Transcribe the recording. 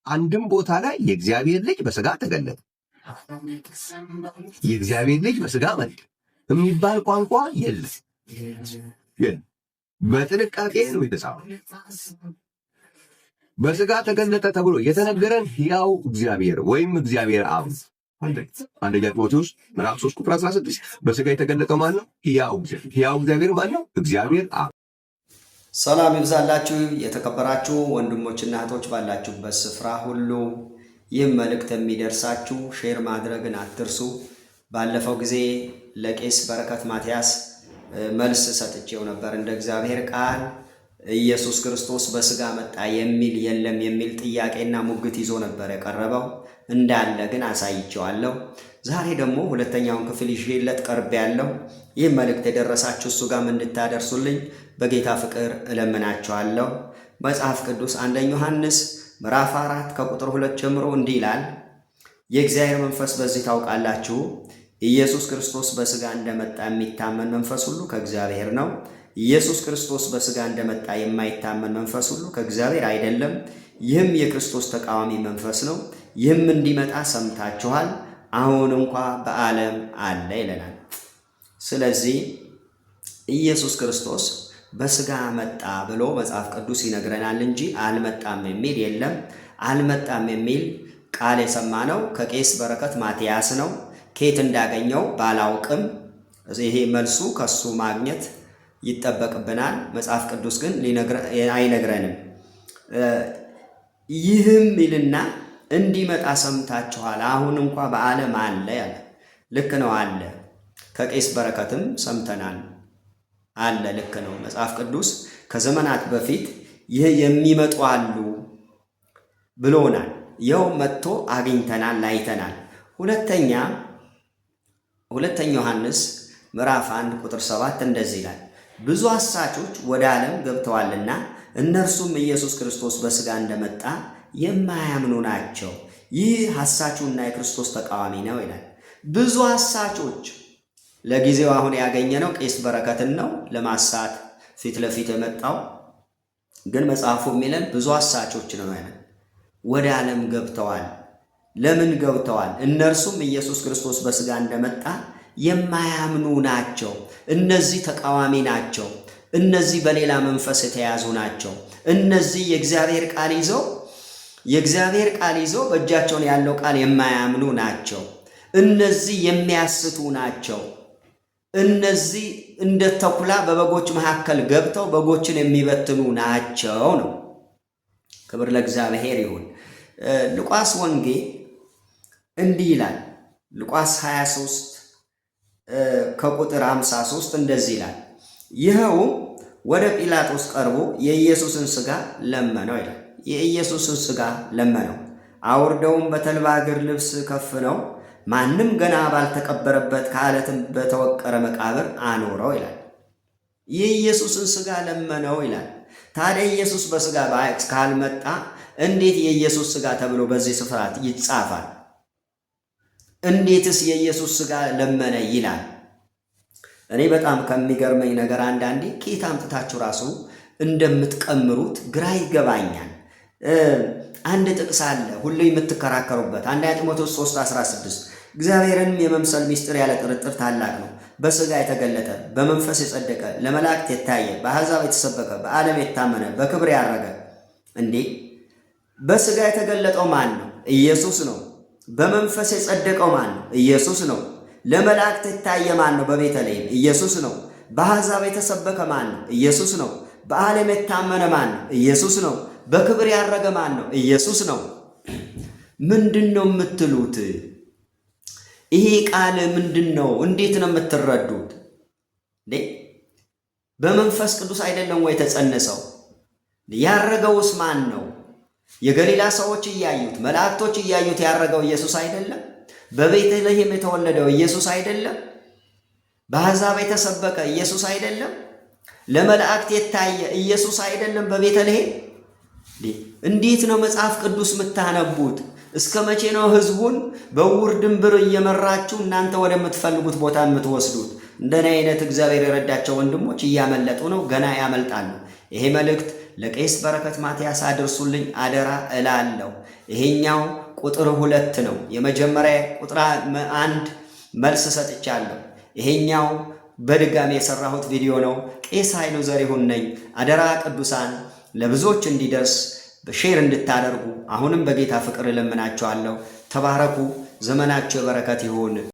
አንድም ቦታ ላይ የእግዚአብሔር ልጅ በስጋ ተገለጠ፣ የእግዚአብሔር ልጅ በስጋ መጣ የሚባል ቋንቋ የለም። የለም። በጥንቃቄ ነው የተጻፈው። በስጋ ተገለጠ ተብሎ የተነገረን ሕያው እግዚአብሔር ወይም እግዚአብሔር አብ። አንደኛ ጢሞቴዎስ ምዕራፍ 3 ቁጥር 16 በስጋ የተገለጠው ማን ነው? ሕያው እግዚአብሔር። ሕያው እግዚአብሔር ማን ነው? እግዚአብሔር አብ። ሰላም ይብዛላችሁ የተከበራችሁ ወንድሞችና እህቶች፣ ባላችሁበት ስፍራ ሁሉ ይህም መልእክት የሚደርሳችሁ share ማድረግን አትርሱ። ባለፈው ጊዜ ለቄስ በረከት ማትያስ መልስ ሰጥቼው ነበር። እንደ እግዚአብሔር ቃል ኢየሱስ ክርስቶስ በስጋ መጣ የሚል የለም የሚል ጥያቄና ሙግት ይዞ ነበር የቀረበው። እንዳለ ግን አሳይቼዋለሁ። ዛሬ ደግሞ ሁለተኛውን ክፍል ይዤለት ቀርቤያለሁ። ይህ መልእክት የደረሳችሁ እሱ ጋርም እንድታደርሱልኝ በጌታ ፍቅር እለምናችኋለሁ። መጽሐፍ ቅዱስ አንደኛ ዮሐንስ ምዕራፍ 4 ከቁጥር 2 ጀምሮ እንዲህ ይላል፣ የእግዚአብሔር መንፈስ በዚህ ታውቃላችሁ፣ ኢየሱስ ክርስቶስ በሥጋ እንደመጣ የሚታመን መንፈስ ሁሉ ከእግዚአብሔር ነው። ኢየሱስ ክርስቶስ በሥጋ እንደመጣ የማይታመን መንፈስ ሁሉ ከእግዚአብሔር አይደለም። ይህም የክርስቶስ ተቃዋሚ መንፈስ ነው። ይህም እንዲመጣ ሰምታችኋል፣ አሁን እንኳ በዓለም አለ ይለናል። ስለዚህ ኢየሱስ ክርስቶስ በሥጋ መጣ ብሎ መጽሐፍ ቅዱስ ይነግረናል እንጂ አልመጣም የሚል የለም። አልመጣም የሚል ቃል የሰማነው ከቄስ በረከት ማትያስ ነው። ከየት እንዳገኘው ባላውቅም ይሄ መልሱ ከሱ ማግኘት ይጠበቅብናል። መጽሐፍ ቅዱስ ግን አይነግረንም። ይህም ይልና እንዲመጣ ሰምታችኋል፣ አሁን እንኳ በዓለም አለ ያለ ልክ ነው፣ አለ። ከቄስ በረከትም ሰምተናል፣ አለ። ልክ ነው። መጽሐፍ ቅዱስ ከዘመናት በፊት ይህ የሚመጡ አሉ ብሎናል። ይኸው መጥቶ አግኝተናል፣ አይተናል። ሁለተኛ ዮሐንስ ምዕራፍ 1 ቁጥር 7 እንደዚህ ይላል፣ ብዙ አሳቾች ወደ ዓለም ገብተዋልና እነርሱም ኢየሱስ ክርስቶስ በሥጋ እንደመጣ የማያምኑ ናቸው። ይህ አሳቹና የክርስቶስ ተቃዋሚ ነው ይላል። ብዙ አሳቾች፣ ለጊዜው አሁን ያገኘነው ቄስ በረከትን ነው ለማሳት ፊት ለፊት የመጣው፣ ግን መጽሐፉ የሚለን ብዙ አሳቾች ነው ያለን ወደ ዓለም ገብተዋል። ለምን ገብተዋል? እነርሱም ኢየሱስ ክርስቶስ በሥጋ እንደመጣ የማያምኑ ናቸው። እነዚህ ተቃዋሚ ናቸው። እነዚህ በሌላ መንፈስ የተያዙ ናቸው። እነዚህ የእግዚአብሔር ቃል ይዘው በእጃቸውን ያለው ቃል የማያምኑ ናቸው። እነዚህ የሚያስቱ ናቸው። እነዚህ እንደ ተኩላ በበጎች መካከል ገብተው በጎችን የሚበትኑ ናቸው ነው። ክብር ለእግዚአብሔር ይሁን። ሉቃስ ወንጌል እንዲህ ይላል። ሉቃስ 23 ከቁጥር 53 እንደዚህ ይላል። ይኸውም ወደ ጲላጦስ ቀርቦ የኢየሱስን ሥጋ ለመነው ይላል። የኢየሱስን ሥጋ ለመነው። አውርደውም በተልባ እግር ልብስ ከፍነው ማንም ገና ባልተቀበረበት ከዓለትም በተወቀረ መቃብር አኖረው ይላል። የኢየሱስን ሥጋ ለመነው ይላል። ታዲያ ኢየሱስ በሥጋ ካልመጣ እንዴት የኢየሱስ ሥጋ ተብሎ በዚህ ስፍራ ይጻፋል? እንዴትስ የኢየሱስ ሥጋ ለመነ ይላል? እኔ በጣም ከሚገርመኝ ነገር አንዳንዴ ከየት አምጥታችሁ ራሱ እንደምትቀምሩት ግራ ይገባኛል። አንድ ጥቅስ አለ ሁሉ የምትከራከሩበት፣ አንደኛ ጢሞቴዎስ 3:16፣ እግዚአብሔርንም የመምሰል ምስጢር ያለ ጥርጥር ታላቅ ነው። በሥጋ የተገለጠ፣ በመንፈስ የጸደቀ፣ ለመላእክት የታየ፣ በአሕዛብ የተሰበከ፣ በዓለም የታመነ፣ በክብር ያረገ። እንዴ፣ በሥጋ የተገለጠው ማን ነው? ኢየሱስ ነው። በመንፈስ የጸደቀው ማን ነው? ኢየሱስ ነው። ለመላእክት የታየ ማን ነው? በቤተልሔም ኢየሱስ ነው። በአሕዛብ የተሰበከ ማን ነው? ኢየሱስ ነው። በዓለም የታመነ ማን ነው? ኢየሱስ ነው። በክብር ያረገ ማን ነው? ኢየሱስ ነው። ምንድን ነው የምትሉት? ይሄ ቃል ምንድን ነው? እንዴት ነው የምትረዱት? እንዴ፣ በመንፈስ ቅዱስ አይደለም ወይ የተጸነሰው? ያረገውስ ማን ነው? የገሊላ ሰዎች እያዩት፣ መላእክቶች እያዩት ያረገው ኢየሱስ አይደለም? በቤተልሔም የተወለደው ኢየሱስ አይደለም? በአሕዛብ የተሰበከ ኢየሱስ አይደለም? ለመላእክት የታየ ኢየሱስ አይደለም? በቤተልሔም እንዴት ነው መጽሐፍ ቅዱስ የምታነቡት? እስከ መቼ ነው ህዝቡን በዕውር ድንብር እየመራችሁ እናንተ ወደምትፈልጉት ቦታ የምትወስዱት? እንደኔ አይነት እግዚአብሔር የረዳቸው ወንድሞች እያመለጡ ነው፣ ገና ያመልጣሉ። ይሄ መልእክት ለቄስ በረከት ማትያስ አድርሱልኝ አደራ እላለሁ። ይሄኛው ቁጥር 2 ነው። የመጀመሪያ ቁጥር 1 መልስ ሰጥቻለሁ። ይሄኛው በድጋሚ የሰራሁት ቪዲዮ ነው። ቄስ ኃይሉ ዘሪሁን ነኝ። አደራ ቅዱሳን ለብዙዎች እንዲደርስ share እንድታደርጉ አሁንም በጌታ ፍቅር እለምናችኋለሁ። ተባረኩ። ዘመናችሁ የበረከት ይሁን።